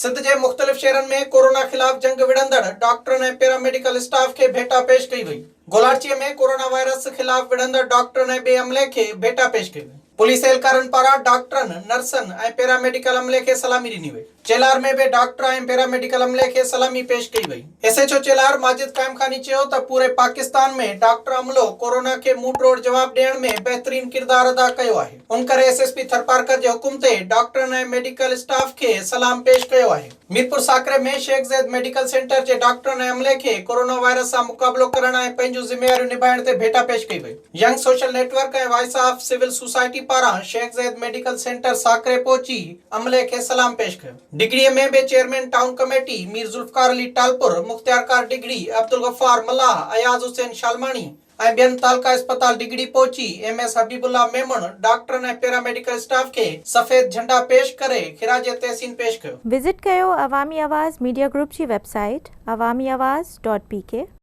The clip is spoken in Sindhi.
سنڌ جي مختلف شهرن ۾ ڪورونا خلاف جنگ وڙهندڙ ڊاڪٽرن ۽ پيراميڊيڪل اسٽاف کي ڀيٽا پيش ڪئي وئي. گولاڙچي ۾ ڪورونا وائرس خلاف وڙهندڙ ڊاڪٽرن ۽ ٻئي عملي کي ڀيٽا پيش ڪئي وئي. پوليس اهلڪارن پاران ڊاڪٽرن، نرسن ۽ پيراميڊيڪل عملي کي سلامي ڏني وئي. چيلهار ۾ به ڊاڪٽر ۽ پيراميڊيڪل عملي کي سلامي پيش ڪئي وئي. S H O Chelhar Majid Qaimkhani چيو ته پوري پاڪستان ۾ ڊاڪٽر عملو ڪورونا کي منهن ٽوڙ جواب ڏيڻ ۾ بهترين ڪردار ادا ڪيو آهي ان ڪري ايس ايس پي ٿرپارڪر جي حڪم تي ڊاڪٽرن ۽ ميڊيڪل اسٽاف کي سلام پيش ڪيو آهي. ميرپور ساڪري ۾ شيخ زيد ميڊيڪل سينٽر جي ڊاڪٽرن ۽ عملي کي ڪورونا وائرس سان مقابلو ڪرڻ ۽ پنهنجون ذميواريون نڀائڻ تي ڀيٽا پيش ڪئي وئي. Young social network ۽ voice of civil society پاران شيخ زيد ميڊيڪل سينٽر ساڪري پهچي عملي کي سلام پيش ڪيو. ڊگهڙي ۾ به chairman town committee Mir Zulfiqar Ali Talpur, مختيارڪار ڊگهڙي عبدالغفار ملاح، اياز حسين شالماڻي ۽ ٻين تعلقه اسپتال ڊگهڙي پهچي ايم ايس حبيب الله ميمڻ، ڊاڪٽرن ۽ پيراميڊيڪل اسٽاف کي سفيد جهنڊا پيش ڪري خراج تحسين پيش ڪيو. وزٽ ڪيو عوامي آواز ميڊيا گروپ جي website Awami Awaz dot P K.